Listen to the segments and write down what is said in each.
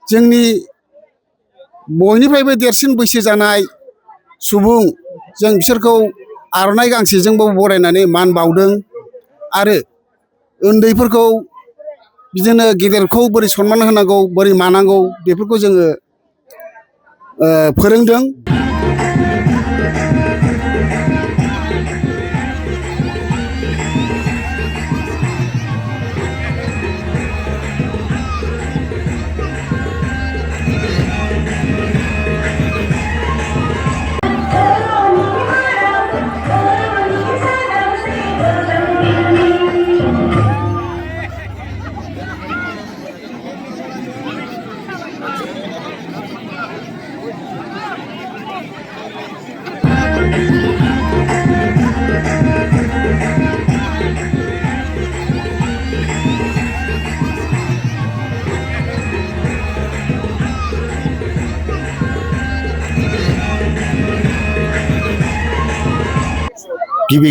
जोंनि बयनिफ्रायबो देरसिन बैसो जानाय सुबुं जों बिसोरखौ आर'नाइ गांसेजोंबो बरायनानै मान बावदों आरो उन्दैफोरखौ बिदिनो गेदेरखौ बोरै सनमान होनांगौ बोरै मानांगौ बेफोरखौ जोङो फोरोंदों।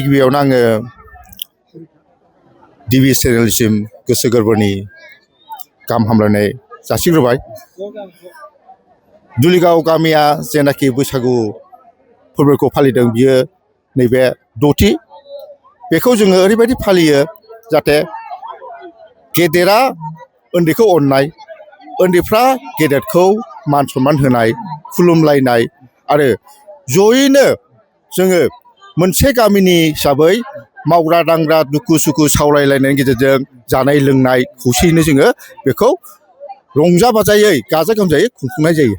गिबियावनो आङो टिभि चेनेलसिम गोसो गोरबोनि गाहाम हामलायनाय जासिग्रोबाय। दुलिगाव गामिया जेनाखि बैसागु फोरबोखौ फालिदों बियो नैबे 6थि। बेखौ जोङो ओरैबायदि फालियो जाहाथे गेदेरा उन्दैखौ अननाय, उन्दैफ्रा गेदेरखौ मान सनमान होनाय, खुलुमलायनाय आरो जयैनो जोङो मोनसे गामिनि हिसाबै मावग्रा दांग्रा दुखु सुखु सावरायलायनायनि गेजेरजों जानाय लोंनाय खौसेयैनो जोङो बेखौ रंजा बाजायै गाजा गोमजायै खुंफुंनाय जायो।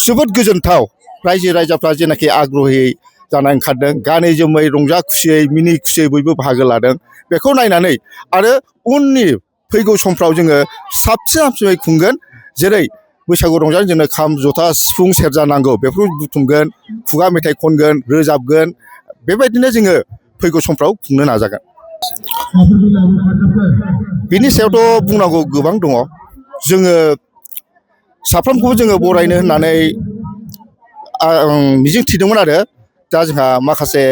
जोबोद गोजोनथाव रायजो राजाफ्रा जेनाखि आग्रहै जाना ओंखारदों, गानै जोमै रंजा खुसियै मिनि खुसियै बयबो बाहागो लादों। बेखौ नायनानै आरो उननि फैगौ समफ्राव जोङो साबसिन हामसिनै खुंगोन। जेरै बैसागु रंजानो जोंनो खाम जथा सिफुं सेरजा नांगौ, बेफोरखौ बुथुमगोन, खुगा मेथाइ खनगोन, रोजाबगोन। बेबायदिनो जोङो फैगौ समफ्राव खुंनो नाजागोन। बिनि सायावथ' बुंनांगौ गोबां दङ। जोङो साफ्रोमखौबो जोङो बरायनो होननानै मिजिं थिदोंमोन आरो दा जोंहा माखासे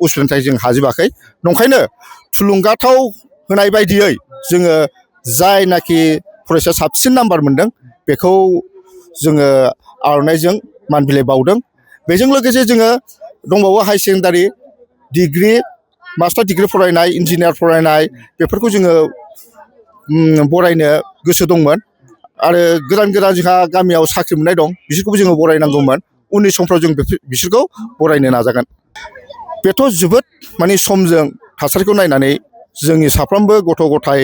उसुबिदानि थाखाय जों हाजोबाखै। नंखायनो थुलुंगाथाव होनाय बायदियै जोङो जायनाखि फरायसा साबसिन नाम्बार मोनदों बेखौ जोङो आर'नाइजों मान बिलाइ बावदों। बेजों लोगोसे जोङो दंबावो high secondary, degree, master degree फरायनाय, इन्जिनियार फरायनाय, बेफोरखौ जोङो बरायनो गोसो दंमोन। आरो गोदान गोदान जोंहा गामियाव साख्रि मोननाय दं, बिसोरखौबो जोङो बरायनांगौमोन। उननि समफ्राव जों बिसोरखौ बरायनो नाजागोन। बेथ' जोबोद माने समजों थासारिखौ नायनानै जोंनि साफ्रोमबो गथ' गथाय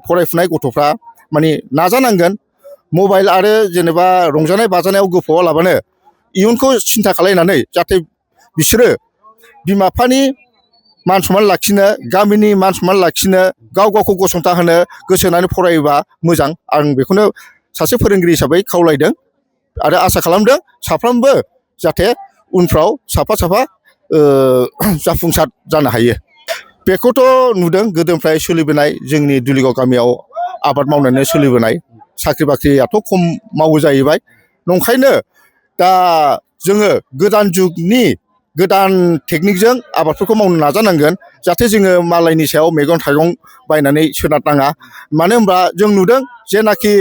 फरायफुनाय गथ'फ्रा माने नाजानांगोन। मबाइल आरो जेनेबा रंजानाय बाजानायाव गोफोआलाबानो इयुनखौ सिन्था खालायनानै जाहाथे बिसोरो बिमा बिफानि मान सनमान लाखिनो, गामिनि मान सनमान लाखिनो, गाव गावखौ गसंथा होनो गोसो होनानै फरायोबा मोजां। आं बेखौनो सासे फोरोंगिरि हिसाबै खावलायदों आरो आसा खालामदों साफ्रोमबो जाहाथे उनफ्राव साफा साफा जाफुंसार जानो हायो। बेखौथ' नुदों गोदोनिफ्राय सोलिबोनाय जोंनि दुलिगाव गामियाव आबाद मावनानै सोलिबोनाय। साख्रि बाख्रियाथ' खम मावो जाहैबाय। नंखायनो दा जोङो गोदान जुगनि गोदान टेकनिकजों आबादफोरखौ मावनो नाजानांगोन जाहाथे जोङो मालायनि सायाव मैगं थाइगं बायनानै सोनारनाङा। मानो होनबा जों नुदों जेनाखि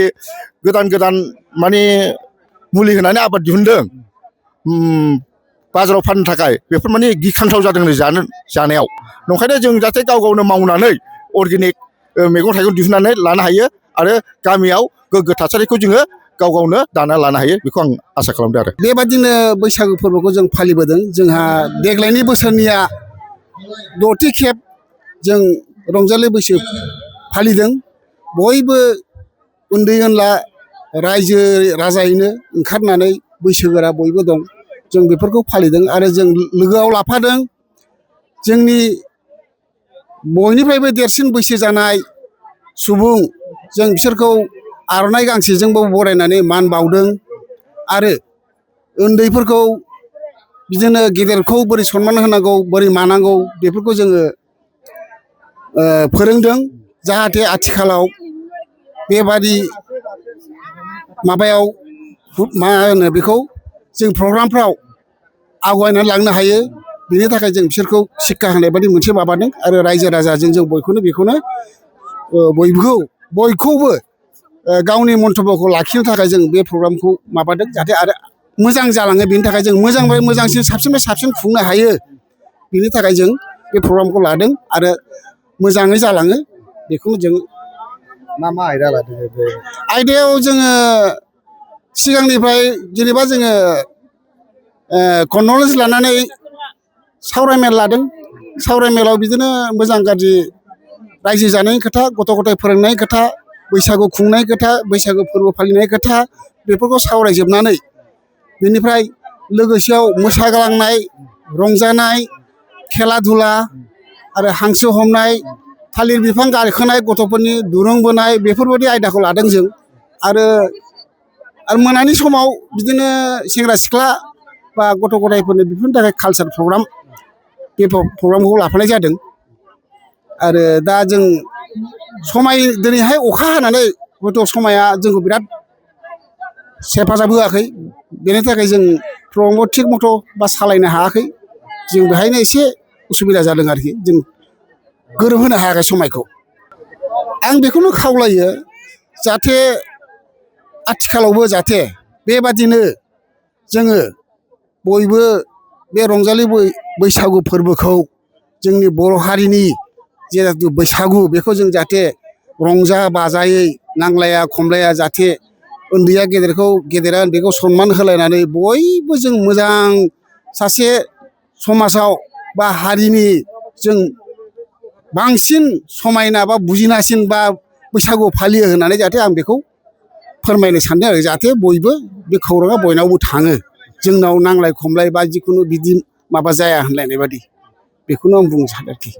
गोदान गोदान माने मुलि होनानै आबाद दिहुनदों बाजाराव फाननो थाखाय, बेफोर माने गिख्रांथाव जादों जानायाव। नंखायनो जों जाहाथे गाव गावनो मावनानै अर्गेनिक मैगं थाइगं दिहुननानै लानो हायो आरो गामियाव गोग्गो थासारिखौ जोङो गाव गावनो दाना लानो हायो, बेखौ आं आसा खालामदों आरो। बेबादिनो बैसागु फोरबोखौ जों फालिबोदों। जोंहा देग्लायनि बोसोरनिया 6थि खेब जों रंजालि बैसागु फालिदों। बयबो उन्दै उनला रायजो राजायैनो ओंखारनानै बैसोगोरा बयबो दं, जों बेफोरखौ फालिदों। आरो जों लोगोआव लाफादों जोंनि बयनिफ्रायबो देरसिन बैसो जानाय सुबुं, जों बिसोरखौ आर'नाइ गांसेजोंबो बरायनानै मान बावदों आरो उन्दैफोरखौ बिदिनो गेदेरखौ बोरै सनमान होनांगौ बोरै मानांगौ बेफोरखौ जोङो फोरोंदों। जाहाथे आथिखालाव बेबादि माबायाव मा होनो बेखौ जों प्रग्रामफ्राव आवगायनानै लांनो हायो। बिनि थाखाय जों बिसोरखौ सिक्का होनाय बादि मोनसे माबादों। आरो रायजो राजाजों जों बेखौनो बयखौबो गावनि मन्तब्यखौ लाखिनो थाखाय जों बे प्रग्रामखौ माबादों जाहाथे आरो मोजां जालाङो बेनि थाखाय जों मोजांनिफ्राय मोजांसिन साबसिननिफ्राय साबसिन खुंनो हायो बिनि थाखाय जों बे प्रग्रामखौ लादों आरो मोजाङै जालाङो बेखौनो जों मा आयदा लादों बे आयदायाव जोङो सिगांनिफ्राय जेनेबा जोङो कन्ड'लेन्स लानानै सावरायमेल लादों सावरायमेलाव बिदिनो मोजां गाज्रि रायजो जानायनि खोथा गथ' गथाय फोरोंनायनि खोथा बैसागु खुंनाय खोथा बैसागु फोरबो फालिनाय खोथा बेफोरखौ सावरायजोबनानै बेनिफ्राय लोगोसेयाव मोसाग्लांनाय रंजानाय खेला धुला आरो हांसो हमनाय थालिर बिफां गाखोनाय गथ'फोरनि दुरुं बोनाय बेफोरबायदि आयदाखौ लादों जों आरो मोनानि समाव बिदिनो सेंग्रा सिख्ला बा गथ' गथायफोरनि बेफोरनि थाखाय कालचार प्रग्राम बे प्रग्रामखौ लाफानाय जादों आरो दा जों दिनैहाय अखा हानानै हयथ' समाया जोंखौ बिराद हेफाजाब होआखै बेनि थाखाय जों प्रग्रामखौ थिग मथ' बा सालायनो हायाखै जों बेहायनो एसे उसुबिदा जादों आरोखि जों गोरोबहोनो हायाखै समायखौ आं बेखौनो खावलायो जाहाथे आथिखालावबो जाहाथे बेबादिनो जोङो बयबो बे रंजालि बैसागु फोरबोखौ जोंनि बर' हारिनि जिहेथु बैसागु बेखौ जों जाहाथे रंजा बाजायै नांलाया खमलाया जाहाथे उन्दैया गेदेरखौ गेदेरा उन्दैखौ सनमान होलायनानै बयबो जों मोजां सासे समाजाव बा हारिनि जों बांसिन समायना बा बुजिनासिन बा बैसागु फालियो होननानै जाहाथे आं बेखौ फोरमायनो सानदों आरो जाहाथे बयबो बे खौराङा बयनावबो थाङो जोंनाव नांलाय खमलाय बा जिखुनु बिदि माबा जाया होनलायनाय बादि बेखौनो आं बुंनो सानो आरोखि